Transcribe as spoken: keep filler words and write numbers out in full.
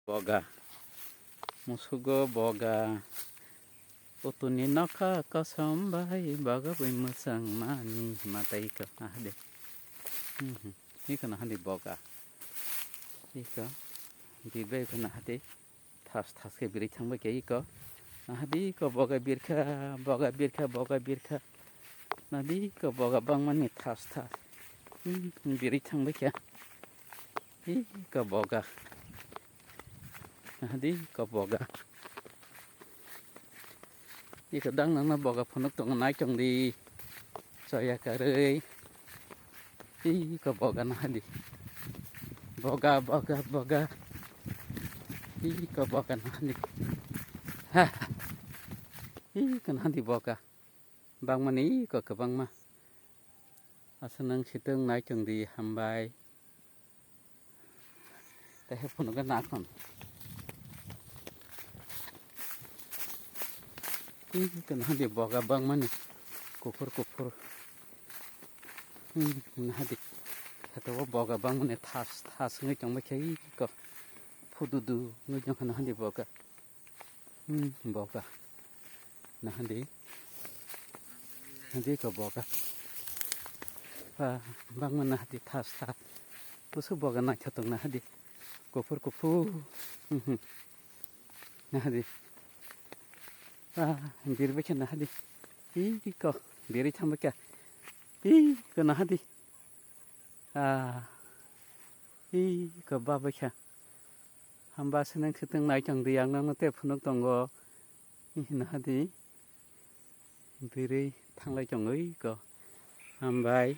Boga. Musugo boga. Utuni nokha kosom bai boga bai mwchang mani hima tei iko nahadi. Hmm, hmm. Iko nahadi boga. Iko. Birbai iko nahadi. Thas thas khe birwi thangbai khe iko. Nahadi iko boga birkha, boga birkha, boga birkha. Nahadi iko boga bangmani thas thas. Hmm, birwi thangbai khe. Iko boga. Nahadi iko boga. Iko dang nangna boga phunuk tongo nai tong di. Chaya karwi. Iko boga nahadi. Boga, boga, boga. Iko boga nahadi. Ha. Iko nahadi boga. Bangmani iko kwbangma. Asa nang sitwng nai tong di hambai. Tei hai phunukgwi nakhon. Ih, khe nahadi boga bangmani kuphur kuphur. Hmm, nahadi. Kheto o boga bangmani thas thas wngwi tongbai khe ih kok phududu wngwi tongkha nahadi boga. Hmm, boga. Nahadi. Nahadi ko boga. Ah, bangma nahadi thas thas. Busu boga naithotok nahadi. Kuphur kuphur. Hmm, hmm. Nahadi. Ah, birbai khe nahadi. Ih, ko. Birwi thangbai khe. Ih, ko nahadi. Ah, ih, ko babai khe. Hamba swnang sitwng nai tong di, ang nangno tei phunuk tongo. Ih, nahadi. Birwi thanglai tongwi ko. Hambai.